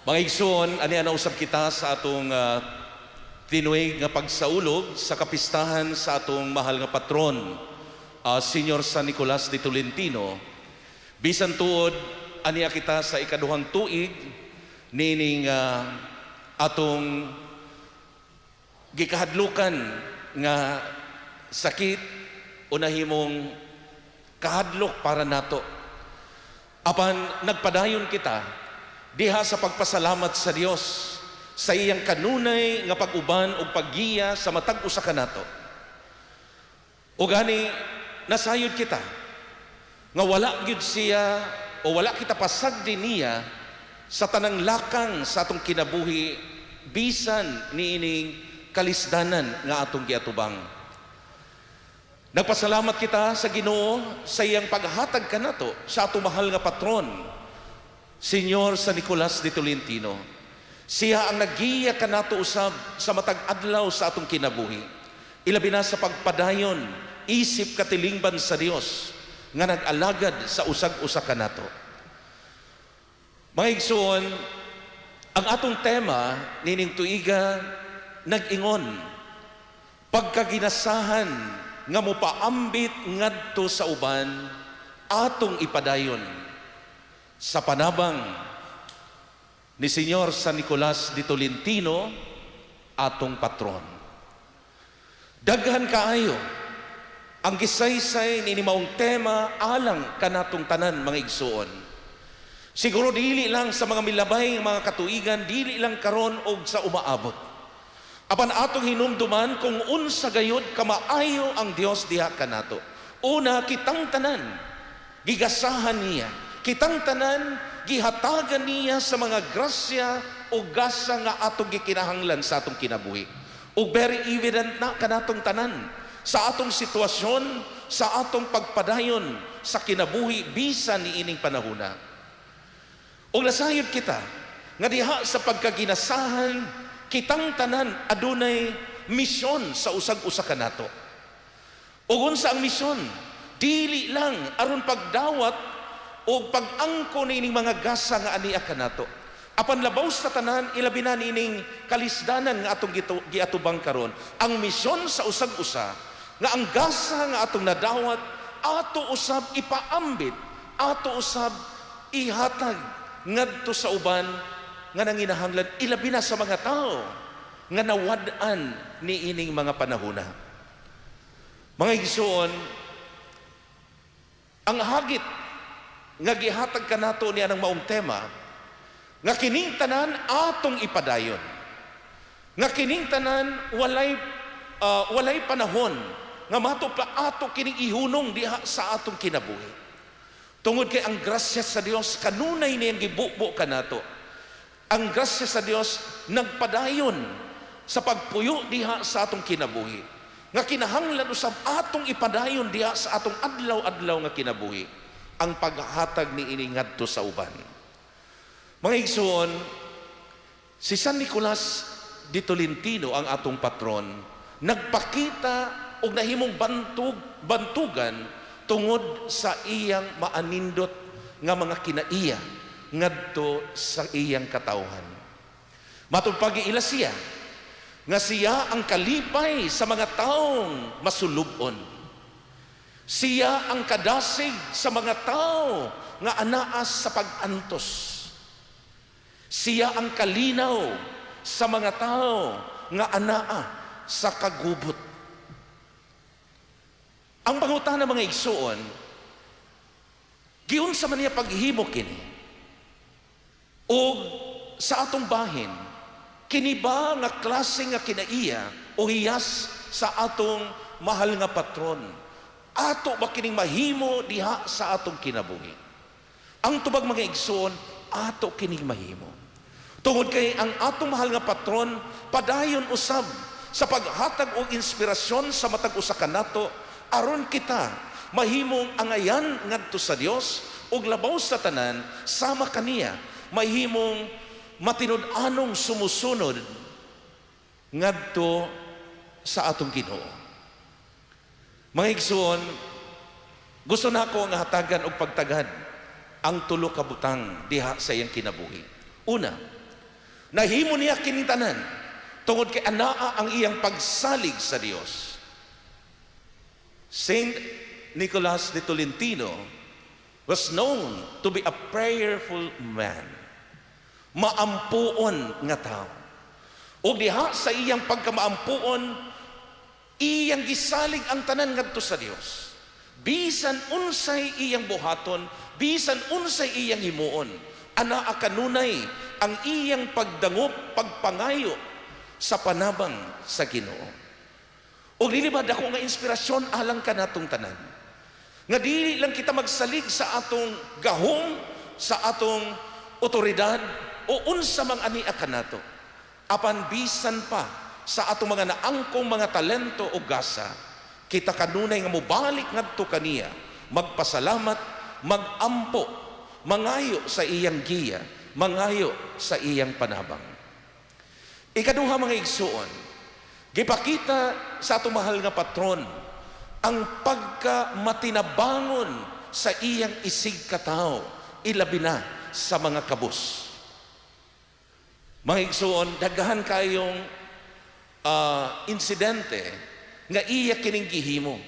Mga igsoon, ani na usab kita sa atong tinuig nga pagsaulog sa kapistahan sa atong mahal nga patron, Senyor San Nicolas de Tolentino. Bisan tuod aniya kita sa ikaduhang tuig nining atong gikahadlukan nga sakit o nahimong kahadlok para nato. Apan nagpadayon kita diha sa pagpasalamat sa Dios sa iyang kanunay nga pag-uban ug paggiya sa matag usa kanato. O gani nasayod kita nga wala gyud siya o wala kita pasagdi niya sa tanang lakang sa atong kinabuhi bisan niining kalisdanan nga atong giatubang. Nagpasalamat kita sa Ginoo sa iyang paghatag kanato sa atong mahal nga patron, Senyor San Nicolas de Tolentino. Siya ang naggiya kanato usab sa matag adlaw sa atong kinabuhi. Ilabi na sa pagpadayon isip katilingban sa Dios nga nag-alagad sa usag-usa kanato. Mga igsoon, ang atong tema nining tuiga nag-ingon, pagkaginasahan nga mopaambit ngadto sa uban, atong ipadayon, sa panabang ni Senyor San Nicolas de Tolentino, atong patron. Daghan kaayo ang gisaysay ni maong tema alang kanatong tanan, mga igsuon. Siguro dili lang sa mga milabay nga mga katuigan, dili lang karon og sa umaabot. Apan atong hinumduman kung unsa gayud kamaayo ang Dios diha kanato. Una, kitang tanan gigasahan niya. Kitang tanan gihatagan niya sa mga grasya o gasa nga atong gikinahanglan sa atong kinabuhi. Ug very evident na kanatong tanan sa atong sitwasyon, sa atong pagpadayon sa kinabuhi bisan niining panahona. Ug nasayod kita nga diha sa pagkaginasahan, kitang tanan adunay misyon sa usag-usa kanato. Ug unsa ang misyon? Dili lang aron pagdawat o pag-angko niining mga gasa nga ania kanato. Apan labaw sa tanan, ilabi na niining kalisdanan nga atong giatubang karon. Ang misyon sa usag-usa nga ang gasa nga atong nadawat, ato usab ipaambit, ato usab ihatag ngadto sa uban nga nanginahanglan, ilabi na sa mga tao nga nawad-an niining mga panahona. Mga igsoon, ang hagit nga gihatag kanato niya ng maong tema nga kining tanan atong ipadayon. Nga kining tanan walay panahon nga mato pa ato kining ihunong diha sa atong kinabuhi. Tungod kay ang grasya sa Dios kanunay niyang gibubo kanato. Ang grasya sa Dios nagpadayon sa pagpuyo diha sa atong kinabuhi. Nga kinahanglan usab atong ipadayon diha sa atong adlaw-adlaw nga kinabuhi ang paghatag ni ini ngadto sa uban. Mga igsoon, si San Nicolas de Tolentino, ang atong patron, nagpakita og nahimong bantugan tungod sa iyang maanindot nga mga kinaiya ngadto sa iyang katawhan. Matod pa giila siya nga siya ang kalipay sa mga taong masulubon. Siya ang kadasig sa mga tao nga anaas sa pag-antos. Siya ang kalinaw sa mga tao nga anaa sa kagubot. Ang pangutana, mga igsuon, giunsa man niya paghimo kini? O sa atong bahin, kini ba nga klase nga kinaiya o hiyas sa atong mahal nga patron? Ato ba kining mahimo diha sa atong kinabuhi? Ang tubag, mga igsoon, ato kining mahimo. Tungod kay ang atong mahal nga patron padayon usab sa paghatag og inspirasyon sa matag usa kanato aron kita mahimong angayan ngadto sa Dios ug labaw sa tanan, sama kaniya, mahimong matinud-anong sumusunod ngadto sa atong Ginoo. Mga igsoon, gusto nako nga hatagan og pagtagad ang tulo ka butang diha sa iyang kinabuhi. Una, Nahimo niya kining tanan tungod kay anaa ang iyang pagsalig sa Dios. Saint Nicholas de Tolentino was known to be a prayerful man. Maampuon nga tao. O diha sa iyang pagkamaampuon, iyang gisalig ang tanan ngadto sa Dios. Bisan unsay iyang buhaton, bisan unsay iyang himuon, anaa kanunay ang iyang pagdangop, pagpangayo sa panabang sa Ginoo. O dili ba dako nga inspirasyon alang kanatong tanan? Nga dili lang kita magsalig sa atong gahom, sa atong otoridad o unsa mang ania kanato. Apan bisan pa sa atong mga naangkong mga talento o gasa, kita kanunay nga mobalik ngadto kaniya, magpasalamat, magampo, mangayo sa iyang giya, mangayo sa iyang panabang. Ikaduha, mga igsuon, gipakita sa atong mahal nga patron ang pagka matinabangon sa iyang isig katawo, ilabi na sa mga kabus. Mga igsuon, daghan kayong insidente nga iya kining gihimo.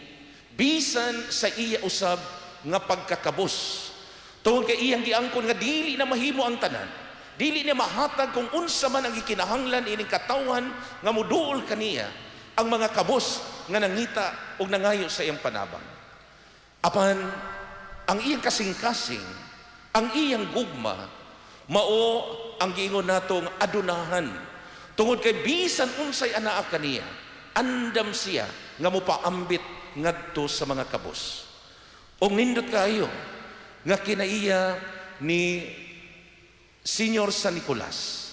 Bisan sa iya usab nga pagkakabus. Tungod kay iyang giangkon nga dili na mahimo ang tanan. Dili niya mahatag kung unsa man ang gikinahanglan ining katawhan nga muduol kaniya, ang mga kabus nga nangita og nangayo sa iyang panabang. Apan ang iyang kasing-kasing, ang iyang gugma, mao ang giingon natong adunahan. Tungod kay bisan unsay anaa kaniya, andam siya nga mopaambit ngadto sa mga kabus. Og nindot kayo nga kinaiya ni Senior San Nicolas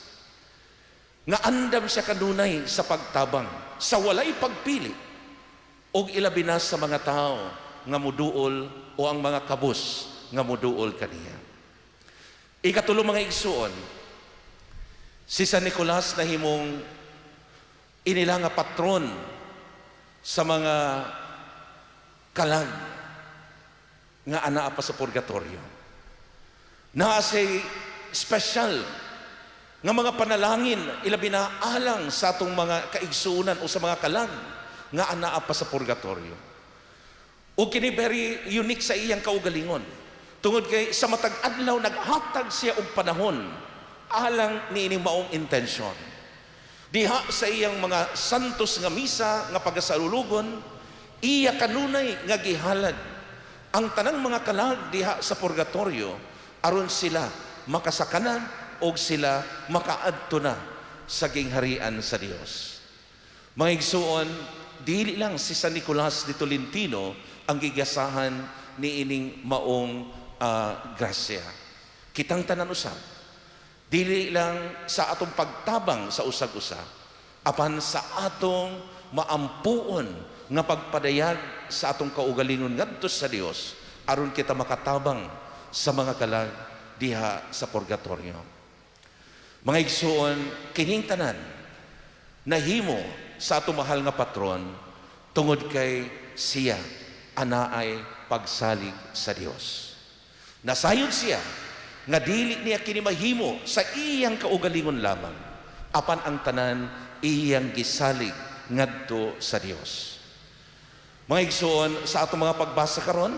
nga andam siya kanunay sa pagtabang sa walay pagpili og ilabi na sa mga tao nga muduol o ang mga kabus nga muduol kaniya. Ikatulo, mga igsuon, si San Nicolas nahimong inila nga patron sa mga kalag nga anaa pa sa purgatorio. Naa siya'y special nga mga panalangin, ilabi na alang sa atong mga kaigsuonan o sa mga kalag nga anaa pa sa purgatorio. O kini very unique sa iyang kaugalingon. Tungod kay sa matag adlaw naghatag siya og panahon alang niining maong intensyon. Diha sa iyang mga santos nga misa nga pagasalulugon, iya kanunay nga gihalad ang tanang mga kalag diha sa purgatorio aron sila makasakanan og sila makaadto na sa gingharian sa Dios. Mga igsuon, dili lang si San Nicolas de Tolentino ang gigasahan niining maong grasya. Kitang tanan usab. Dili lang sa atong pagtabang sa usag-usa, apan sa atong maampuon nga pagpadayag sa atong kaugalingon ngadto sa Dios aron kita makatabang sa mga kalag diha sa purgatorio. Mga igsuon, kining tanan nahimo sa atong mahal nga patron tungod kay siya anaay pagsalig sa Dios. Nasayod siya nga dili niya kini mahimo sa iyang kaugalingon lamang, apan ang tanan iyang gisalig ngadto sa Dios. Mga igsuon, sa atong mga pagbasa karon,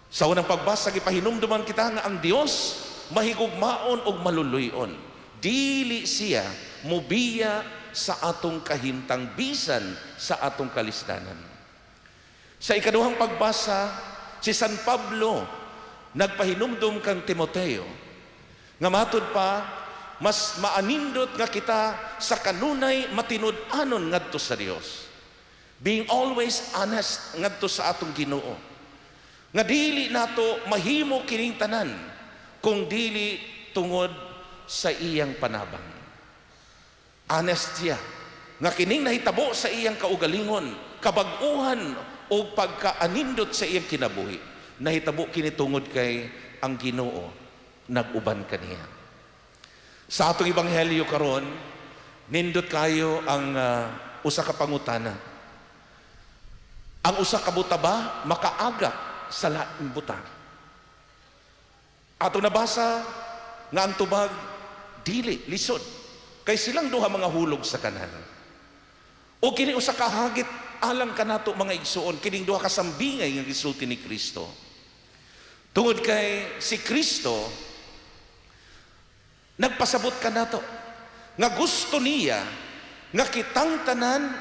sa unang pagbasa, gipahinumduman kita nga ang Dios mahigugmaon ug maluluy-on. Dili siya mubiya sa atong kahimtang bisan sa atong kalisdanan. Sa ikaduhang pagbasa, si San Pablo nagpahinumdum kang Timoteo nga matud pa mas maanindot nga kita sa kanunay matinud-anon ngadto sa Dios. Being always honest ngadto sa atong Ginoo. Nga dili nato mahimo kining tanan kung dili tungod sa iyang panabang. Honest siya nga kining nahitabo sa iyang kaugalingon, kabag-uhan o pagkaanindot sa iyang kinabuhi, nahitabo kini tungod kay ang Ginoo nag-uban kaniya. Sa atong ebanghelyo karon, nindot kayo ang usa ka pangutana. Ang usa ka buta ba makaaga sa laing buta? Ato nabasa nga ang tubag, dili, lisod. Kay silang duha mga hulog sa kanal. O kini usa ka hagit alang kanato, mga igsuon, kining duha ka sambingay nga gisulti ni Kristo. Tungod kay si Kristo nagpasabot kanato nga gusto niya nga kitang tanan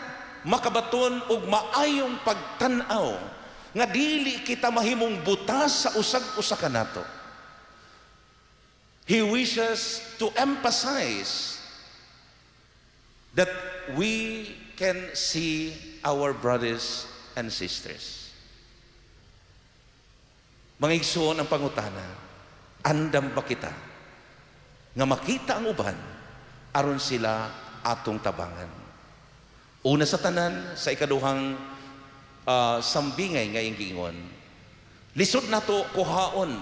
makabaton og maayong pagtan-aw nga dili kita mahimong butas sa usag-usa kanato. He wishes to emphasize that we can see our brothers and sisters. Mga igsoon, ang pangutana, andam ba kita nga makita ang uban aron sila atong tabangan? Una sa tanan, sa ikaduhang sambingay nga iyang giingon, lisod nato kuhaon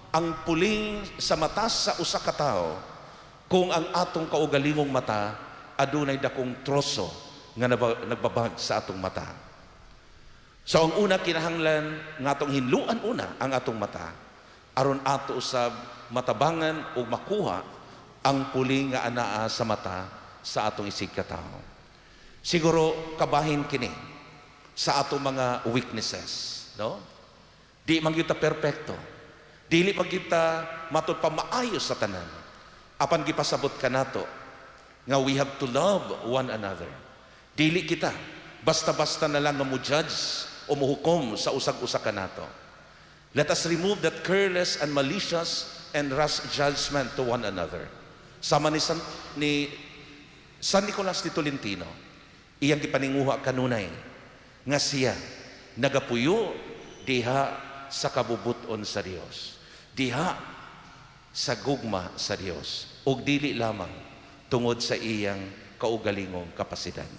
ang puling sa mata sa usa ka tawo kung ang atong kaugalingong mata adunay dakong troso nga nagbabag sa atong mata. So ang una, kinahanglan nga atong hinluan una ang atong mata aron ato usab matabangan o makuha ang puling nga anaa sa mata sa atong isigkatawo. Siguro kabahin kini sa atong mga weaknesses, no? Di man gyud ta perpekto. Dili man gyud ta matud pa maayo sa tanan. Apan gipasabot kanato nga we have to love one another. Dili kita basta-basta na lang nga mo judge o mohukom sa usag-usa kanato. Let us remove that careless and malicious and rash judgment to one another. Sama ni San Nicolas de Tolentino, iyang gipaninguha kanunay nga siya nagapuyo diha sa kabubuton sa Dios, diha sa gugma sa Dios, ug dili lamang tungod sa iyang kaugalingong kapasidad.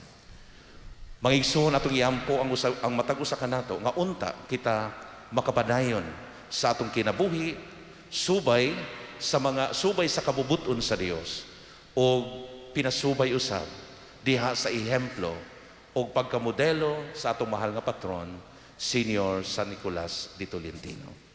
Mga igsoon, atong iampo ang matag usa kanato nga unta kita makapadayon sa atong kinabuhi subay sa kabubuton sa Dios o pinasubay usab diha sa ehemplo o pagkamodelo sa atong mahal nga patron, Senior San Nicolas de Tolentino.